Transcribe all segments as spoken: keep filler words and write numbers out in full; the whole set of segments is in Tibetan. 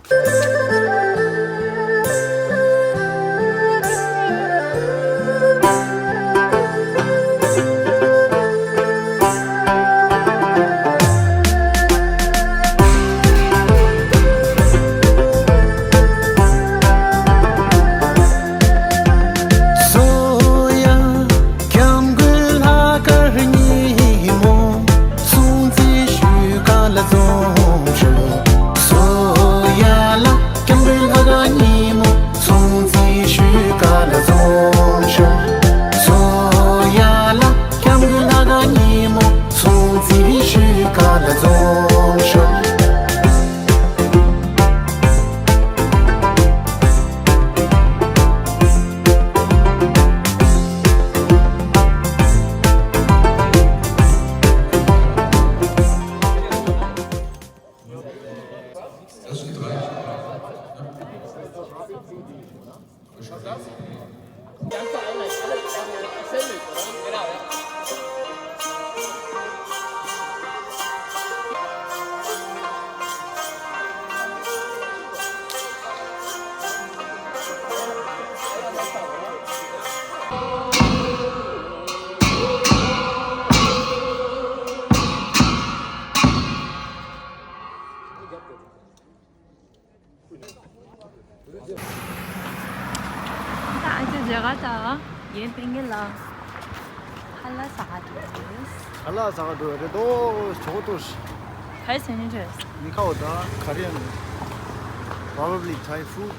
སོ་ཡ། སྐྱབས་མགོན་ལྷག་དཀར་ཉིན་མོ། སྲུང་བརྩི་ཞུ་ག་ལ་འཛོམས་ཤོག་སོ་ཡ་ལ། སྐྱབས་མགོན་ལྷག་དཀར་ཉིན་མོ། སྲུང་བརྩི་ཞུ་ག་ལ་འཛོམས་ཤོག་སོ་ཡ་ལ། སྐྱབས་མགོན་ལྷག་དཀར་ཉིན་མོ། སྲུང་བརྩི་ཞུ་ག་ལ་འཛོམས་ཤོག་ད་ཨ་ཅག་མཇལ་ཁ་དང་ཡན་པེན་གྱི་ལ་ཧ་ལ་ཟ་ག་འགྲོ་རེད། ཧ་ལ་ཟ་ག་འགྲོ་རེད་དོ། ཇོ་གོ་ཏོ་ཧའི་སེ་ནི་ཊར། མི་ཁ་འོ་ད་ཁ་རེ་ཡང་། Probably Thai food.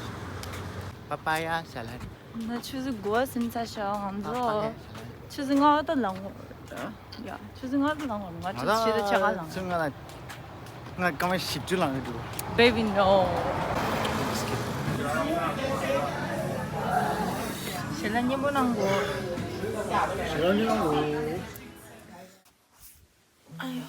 Papaya salad. ན་ཆུ་ཚོད་དགུ་པ་ཟིན་ཚར་ཤག་ང་ཚོ་ཆུ་ཚོད་ལྔ་པ་ད་ལངས་དགོས་རེད། ཡ། ཆུ་ཚོད་ལྔ་པ་ལངས་དགོས་རེད། ང་ཆུ་ཚོད་བཞི་དང་ཕྱེད་ཀ་ལངས། ང་ལ་ང་སྐར་མ་བཞི་བཅུ་ལངས་ཡོད་འདུག Baby no. ཞལ་ལག་མཉེས་པོ་གནང་དགོས། ཞལ་ལག་མཉེས་པོ་གནང་དགོས། ཨ་ཡོ།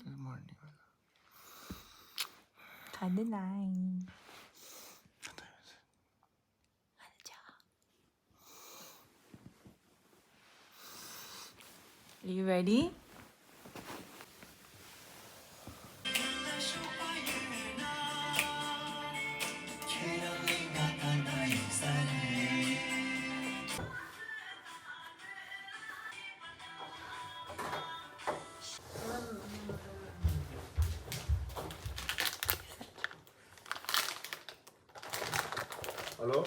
Good morning. ག་འདི་ལ་ཡིན། Are you ready? Hello?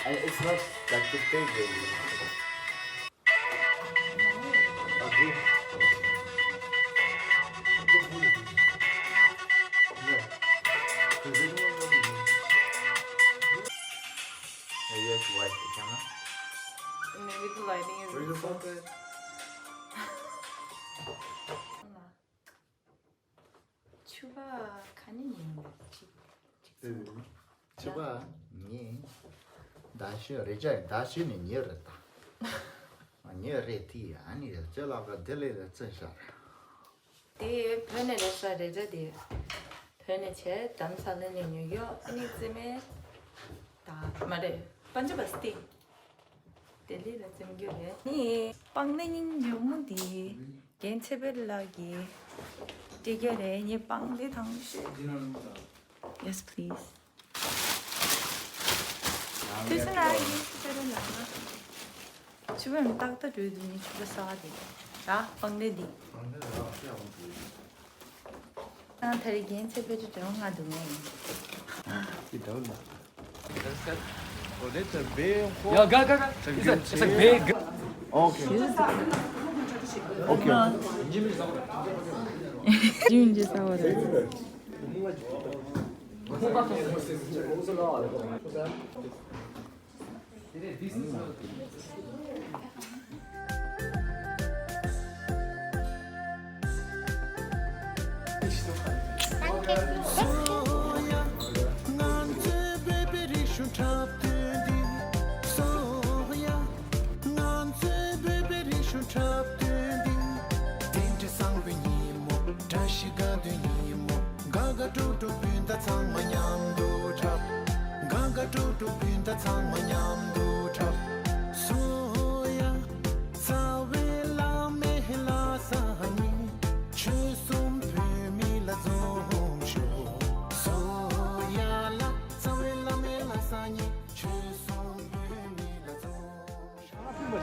And it's not like the big way. Maybe I should wipe the camera. Maybe the lighting isn't so good. ཕྱུ་པ་ག་ནས་ཉོས་ཡིན་པས། ཅིག་ཅིག་ཚང་མ། ཕྱུ་པ་ངས་ད་ཤོད་རེ་ཅག་ད་ཤོད་ནས་ཉོས་རེད་ད། ཉོས་རེད་དེ་ཨ་ནི་རེད་ཅེ་ལག་ག་དེ་ལས་ལ་བཙན་ཤག་དེ་བོད་ནས་རེད་ཤག་རེ་ཅག་དེ། བོད་ནས་བྱས། རྡ་རམ་ས་ལ་ནས་ནིའུ་ཡོག་ཨ་ནི་རྩེད་མོ་ད་མ་རེད། པན་ཇ་བ་སྟི། ལྡི་ལི་ལ་རྩེད་མོ་རྒྱག་རེད། ནི་སྤང་ལེ་ཉིན་ཉོག་མོ་འདི་རྒན་ཚེ་འཕེལ་ལགས་ཀྱིས་སྤྲད་རྒྱུ་རེད། ངས་སྤང་ལེ་དང་ཤོད། Yes, please. དུས་སུ་ན་ཡིན་ཤི་ཤ་རེ་ལ་ན། ཆུ་བོའི་ཏག་ཏག་འགྲོ་དུས་ནི་ཆུ་བོ་གསར་པ་དེ་ར་སྤང་ལེ་འདི། ང་ད་རེས་རྒན་ཚེ་འཕེལ་གྱི་དོན་ལྔ་འདུག་ངས་ཡིན། འདི་འདྲ་ལ། ཡ་ག་ག་ག་ཡ་ག་ག་ག་ག་ག་Okay. Okay. ཇུན་ཇི་ས་བ་རེད། དགའ་དགའ་སྤྲོ་སྤྲོ་སྤུན་ཟླ་ཚང་མ་མཉམ་དུ་འཁྲབ། དགའ་དགའ་སྤྲོ་སྤྲོ་སྤུན་ཟླ་ཚང་མ་མཉམ་དུ་འཁྲབ། སོ་ཡ། རྩ་བའི་བླ་མའི་ལྷ་ས་ནས། ཆོལ་གསུམ་བོད་མི་ལ་འཛོམས་ཤོག་སོ་ཡ་ལ། རྩ་བའི་བླ་མའི་ལྷ་ས་ནས། ཆོལ་གསུམ་བོད་མི་ལ་འཛོམས།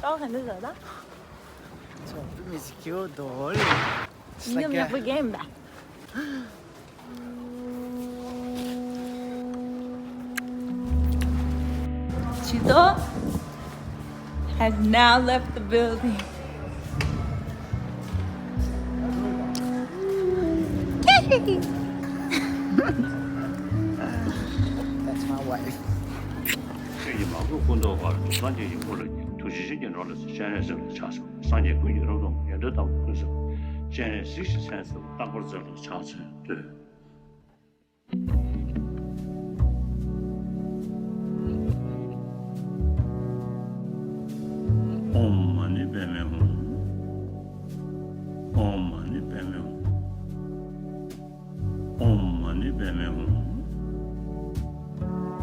ཨོ་ག་འདྲ་ཟེར་ད། ཚོགས་མི་ཟིག་ཁྱེའུ་རྡོ་ལེ། ཡིན་ནམ་ཡག་པོ་རྒྱག་ཡིན་པ། Chito has now left the building. That's my wife. ཁྱེད་ཀྱི་མང་ཚོགས་སྐུ་མདོག་དཀར་དུ་སངས་རྒྱས་ཀྱི་སྐུ་ལ་ཐུགས་རྗེ་ཆེན་གྱི་འགྲོ་ལ་སྤྱན་རས་གཟིགས་ལ་ཕྱག་འཚལ། སངས་རྒྱས་ཀུན་གྱི་སློབ་དཔོན་ཡོན་ཏན་དམ་པ་ཀུན་བཟང་སྤྱན་རས་གཟིགས་ཀྱི་མཚན་གསོལ་རྟག་པར་མཛད་ལ་ཕྱག་འཚལ་བསྟོད། ཨོཾ་མ་ཎི་པདྨེ་ཧཱུྃ། ཨོཾ་མ་ཎི་པདྨེ་ཧཱུྃ། ཨོཾ་མ་ཎི་པདྨེ་ཧཱུྃ།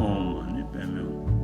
ཨོཾ་མ་ཎི་པདྨེ་ཧཱུྃ།